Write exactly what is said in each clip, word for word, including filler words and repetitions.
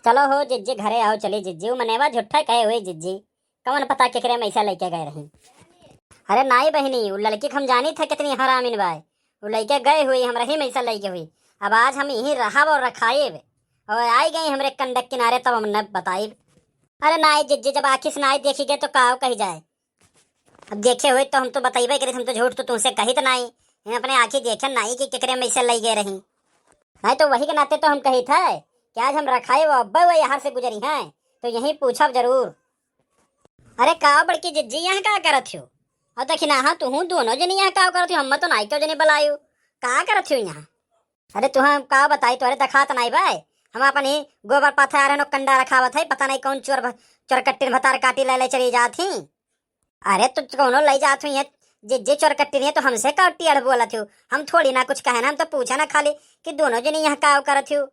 चलो हो जिज्जी, घरे आओ चली जिज्जी, उ मनेवा झूठा कहे हुई जिज्जी, कौन पता केकरे में ऐसा लइके गए रही। अरे नाई बहिनी, उ लड़की के हम जानी था कितनी हरामिन बाय, उ लइके गए हुई, हमरा ही में ऐसा लइके हुई। अब आज हम यहीं रहब और रखाइब, और आई गई हमरे कंडक किनारे तब हम न बताइब। अरे नाई जिज्जी, जब आँखी से नाई देखी गए तो काव कही जाए। अब देखे हुई तो हम तो बतइबे करी, हम तो झूठ तो तुमसे कहित नाई, हम अपने आँखी देखे नाई कि केकरे में ऐसे लइके रही। नाई तो वही के नाते तो हम कहित है कि आज हम रखाई वो अब्बे वो यहाँ से गुजरी हैं, तो यहीं पूछब जरूर। अरे का बड़की जिज्जी यहाँ का करत हो? और देखी ना, हाँ, तुहूँ दोनों जनी यहाँ का करत हो? हम तो नाई क्यों जनी बुलायु, का करत हो यहाँ? अरे तुहँ का बताई, तोरे देखात नाई बाय, हम अपन ही गोबर पाथर आरे नो कंडा रखावत है, पता नहीं कौन चोर भ-, चोर कट्टिन भतार काटी ले ले चली जात ही। अरे तो कौनो ले जात हुई है, जे, जे चोर कट्टिन है तो हमसे का टेढ़ बोलत हो? हम थोड़ी ना कुछ कहे ना, हम तो पूछे ना खाली कि दोनों जनी यहाँ का करत हो।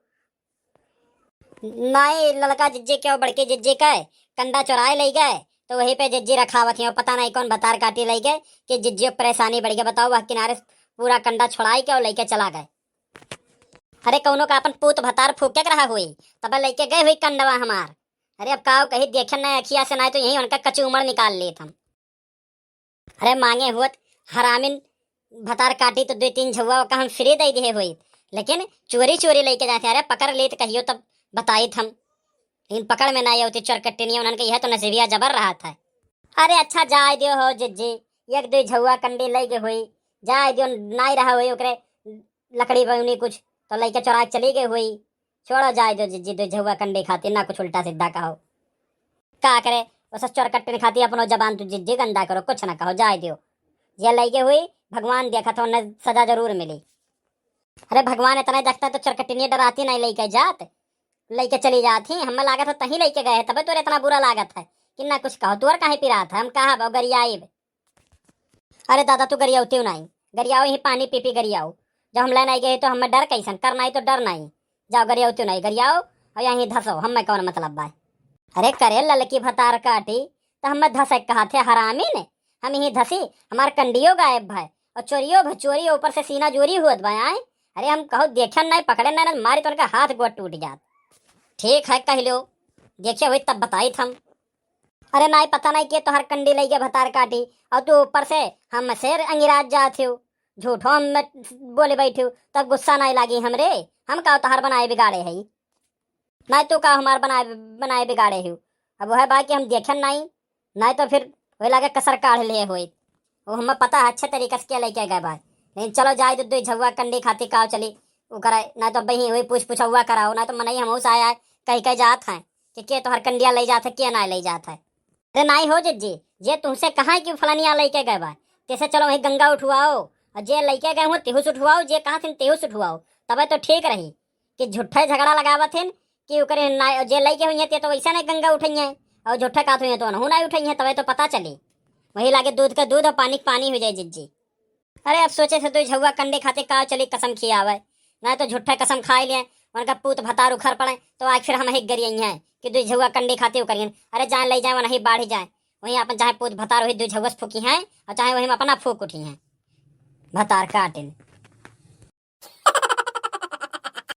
नाई ललका जिज्जी के और बड़के जिज्जी के कंडा चुराए ले गए, तो वहीं पे जिज्जी रखावत हैं, पता नहीं कौन भतार काटी ले गए कि जिज्जी को परेशानी बढ़ गया। बताओ, वह किनारे पूरा कंडा छुड़ाए के और लेके चला गए। अरे कौनो का अपन पूत भतार फूके के रहा हुई, तब लेके गए हुई कंडवा हमार। अरे अब काव कही, देखे ना अखिया से, नाई तो यहीं उनका कचूमड़ निकाल लेत हम। अरे मांगे हुअत हरामिन भतार काटी तो दुइ तीन झउआ ओका हम free दइ दिहे होइत, लेकिन चोरी चोरी लइके जात हैं। अरे पकड़ लेत कहियो तब बताइत हम, लेकिन पकड़ में नाई आवती चोर कट्टिनिया, उन्हन के यह तो नसीबिया जबर रहत है। अरे अच्छा जाए दियो हो जिज्जी, एक दुइ झउआ कंडी लइके हुई, जाए दियो, नाई रहा हुई ओकरे लकड़ी बउनी कुछ, तो लइके चोराए के चली गए हुई। छोड़ो जाए दियो जिज्जी, दुइ झउआ कंडी खातिर ना कुछ उल्टा सीधा कहो। का करे, उस चोर कट्टिन खातिर अपनो जबान तू जिज्जी गंदा करो, कुछ ना कहो, जाए दियो। जे लइके हुई, भगवान देखत हो, उन्हें सजा जरूर मिली। अरे भगवान इतना देखता तो चोर कट्टिनिया डराती नहीं लइके जात, लइके चली जात ही। हमें लागत है तहीं लइके गए हैं, तबे तोरे इतना बुरा लागत है कि ना कुछ कहो, तोर काहे पिरात है, हम कहा बो गरियाइब। अरे दादा, तू गरियाउतियो नाई, गरियाओ ही पानी पी पी गरियाओ। जब हम लेन आई गए तो हमें डर कैसन, कर नाई तो डर नाई। जाओ गरियाउतियो नाई, गरियाओ और यहीं धसो, हमें कौन मतलब बा। अरे करे ललकी भतार काटी, तो हमें धसे कहा थे हरामी ने, हम यहीं धसी, हमार कंडियो गायब भाई और चोरियो भ-, चोरी ऊपर से सीना जोरी हुअत बा आए। अरे हम कहो देखे नाई, पकड़े नाई, ना मारी तो उनका हाथ गोड़ टूट जात। ठीक है कह लो, देखे हुई तब बताइत हम। अरे नाई, पता नाई के तोहर कंडी लइके भतार काटी, और तू ऊपर से हमसे अंगिरात जात हो, झूठो हम बोले बैठे हो, तब गुस्सा नाई लागी हमरे। हम का तोहर बनाए बिगाड़े है? नाई तू का हमार बनाए, बनाए बिगाड़े हो? अब वह बा कि हम देखन नाई, नाई तो फिर वही लागे कसर काढ़ ले होई। वो हमें पता है अच्छे तरीके से क्या लेके गए बा, लेकिन चलो जाए दो, दो झउआ कंडी खाती काव चली, वो कराए, नाई तो बही वही पूछ पूछौआ कराओ, नाई तो मनई हमहू से आया कह के जात हैं कि के तोहर कंडिया ले जात है, के नाई ले जात है। अरे नाई हो जिज्जी, जे तुमसे कहा है कि फलानिया लइके गए बा, तेसे चलो वहीं गंगा उठवाओ, और जे लइके गए हो तेहू से उठवाओ, जे कहा थिन तेहू से उठवाओ, तबे तो ठीक रही। कि झूठे झगड़ा लगावत हिन कि ओकरे नाई, जे लइके हुई हैं ते तो वैसे नहीं गंगा उठई हैं, और झूठे कहत हुई हैं तो ओनहू नाई उठई हैं, तबे तो पता चली। वही लागे दूध के दूध और पानी के पानी हो जाए जिज्जी। अरे अब सोचे से दो झउआ कंडी खाते काव चली कसम खियावे, ना तो झूठे कसम खाई लिए, उनका पूत भतार उखर पड़े तो आज फिर हम ही गरियई हैं कि दो झउआ कंडी खाते उकरियन। अरे जाए ले जाए, वहीं बाढ़ जाए, वहीं अपन चाहे पूत भतार वही दो झउआ से फूकी हैं और चाहे वहीं में अपना फूक उठी हैं। भतार काटिन।